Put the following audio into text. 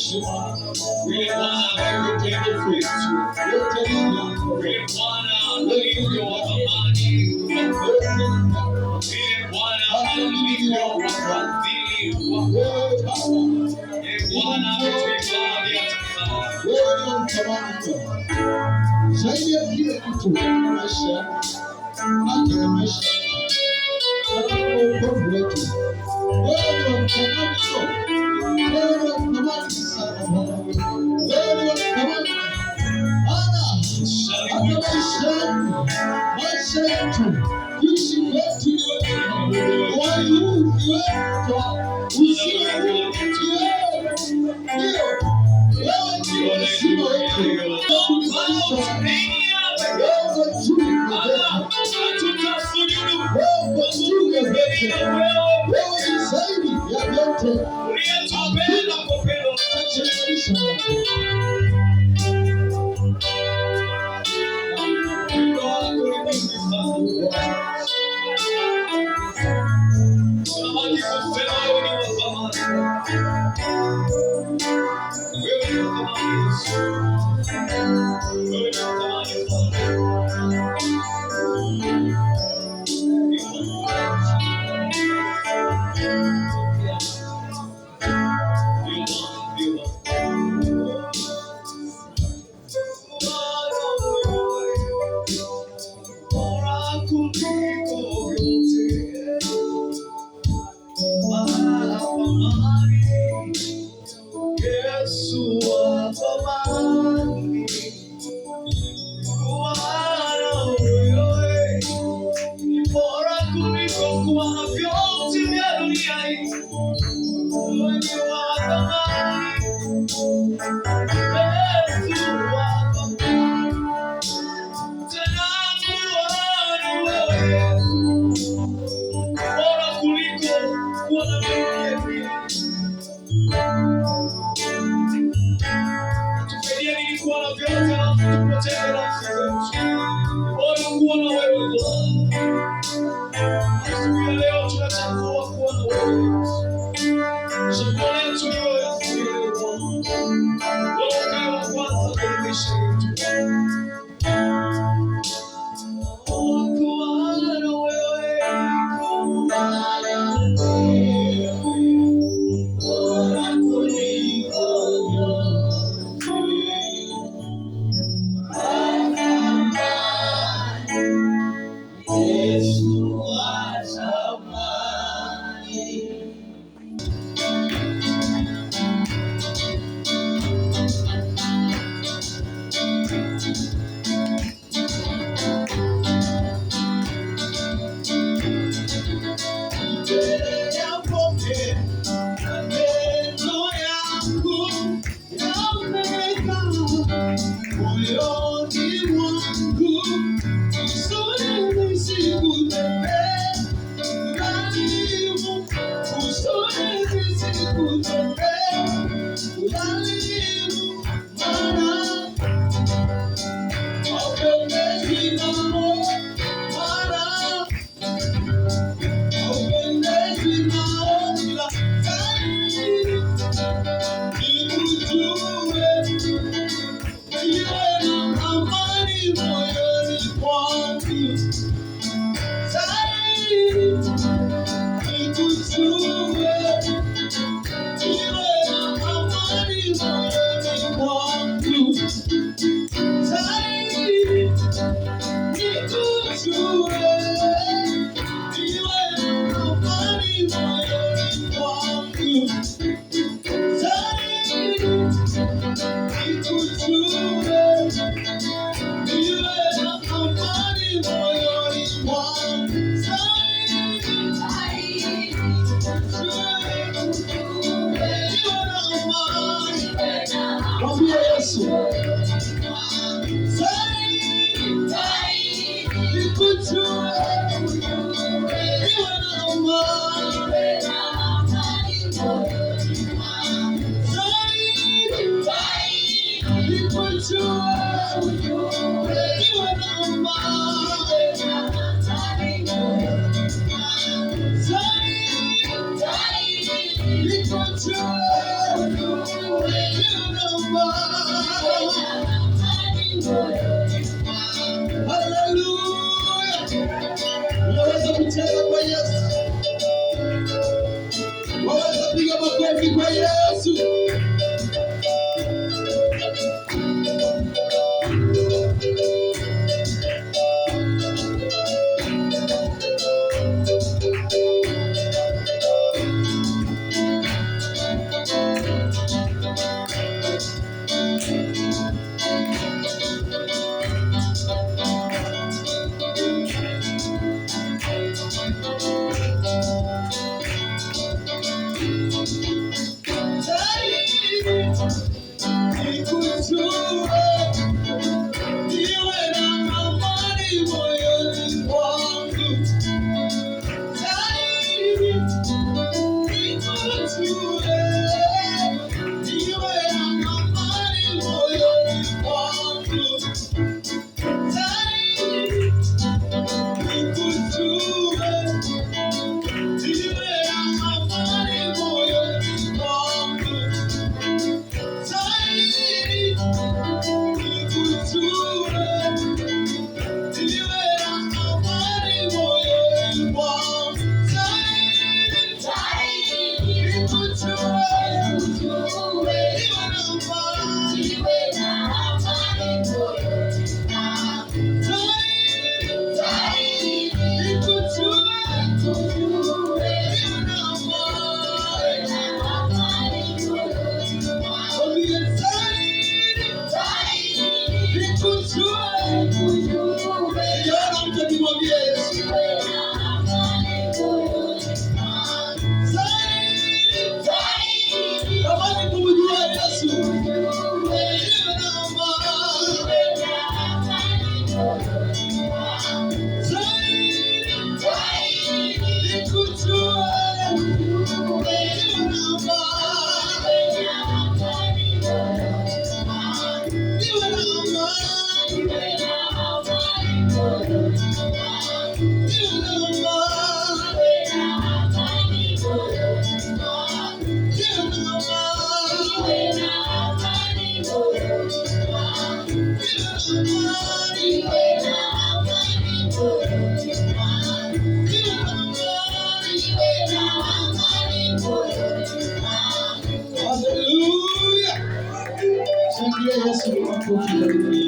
Vile Bwana anavyotenda kwetu, vile Bwana alivyo wa thamani, vile Bwana alivyo wa fadhili wako. Ee Bwana ametuhifadhi hata sasa. Wewe ni wa thamani sana. Zaidi ya kila kitu katika maisha, hata na maisha katika wokovu wetu. Wewe ni wa thamani sana. Wewe ni wa thamani sana Bwana. Wewe ni wa thamani. Maana hata maisha yangu, maisha yetu, kuishi kwetu ni wewe. Uhai huu ni wewe Bwana. Uzima huu ni wewe. Ndio. Wewe ndiye uzima wetu. Wewe uko juu ya vyote. Hatutasujudu Wewe uko juu ya vyote. bila wewe Wewe ni zaidi ya vyote. uliyetupenda kwa upendo. Chache Upendo wako ni mwingi sana. Tunabaki kusema wewe ni wa thamani. Wewe ni wa thamani Yesu. Wewe ni wa thamani sana. Ndio Bwana, ndio Bwana. Bora kuliko vyote. Wa thamani, Yesu wa thamani. Kuwa na wewe ni bora kuliko kuwa na vyote vya dunia hii. Wewe ni wa thamani, Yesu wa thamani. Tena kuwa na wewe Yesu bora kuliko kuwa na vyote vya dunia hii. Tusaidie nini kuwa na vyote alafu tupoteze nafsi zetu. Ni bora kuwa na wewe Bwana. Asubuhi ya leo tunachagua kuwa na wewe Yesu. Chaguo letu ni wewe asubuhi ya leo Bwana. Wewe ukae wa kwanza kwenye maisha yetu. Kuwa na wewe, kuwa na wewe, bora kuliko vyote. Yesu wa thamani. Mbele yapoke maneno yangu yamekaa moyoni mwangu, usoni nisikutende udhalimu, usoni nisikutende udhalimu, maana haupendezwi nao, maana haupendezwi nao, ila zaidi nikujue, niwe na amani moyoni mwangu. Zaidi nikujue, niwe na amani moyoni mwangu. Zaidi nikujue, niwe na amani moyoni mwangu. Zaidi nikujue, niwe na amani moyoni mwangu. Zaidi nikujue, niwe na amani. Mwambie Yesu. Zaidi nikujue, niwe na amani. Nikujue, niwe na amani. Haleluya! Unaweza kucheza kwa Yesu, waweza piga makofi kwa Yesu. Nikujue, niwe na amani moyoni mwangu. Zaidi nikujue, niwe na amani moyoni mwangu. Zaidi nikujue, niwe na amani moyoni mwangu. Zaidi nikujue, niwe na amani moyoni mwangu. Zaidi nikujue, niwe na amani. Zaidi nikujue, niwe na amani. Mwambie zaidi nikujue. Sijaona mtu akimwambia Yesu zaidi, tamani kumjua Yesu, niwe na amani. Zaidi nikujue, niwe na amani. Niwe na amani. Niwe na amani. Niwe na amani. Niwe na amani. Niwe na amani. Haleluya! Shangilia Yesu kwa makofi.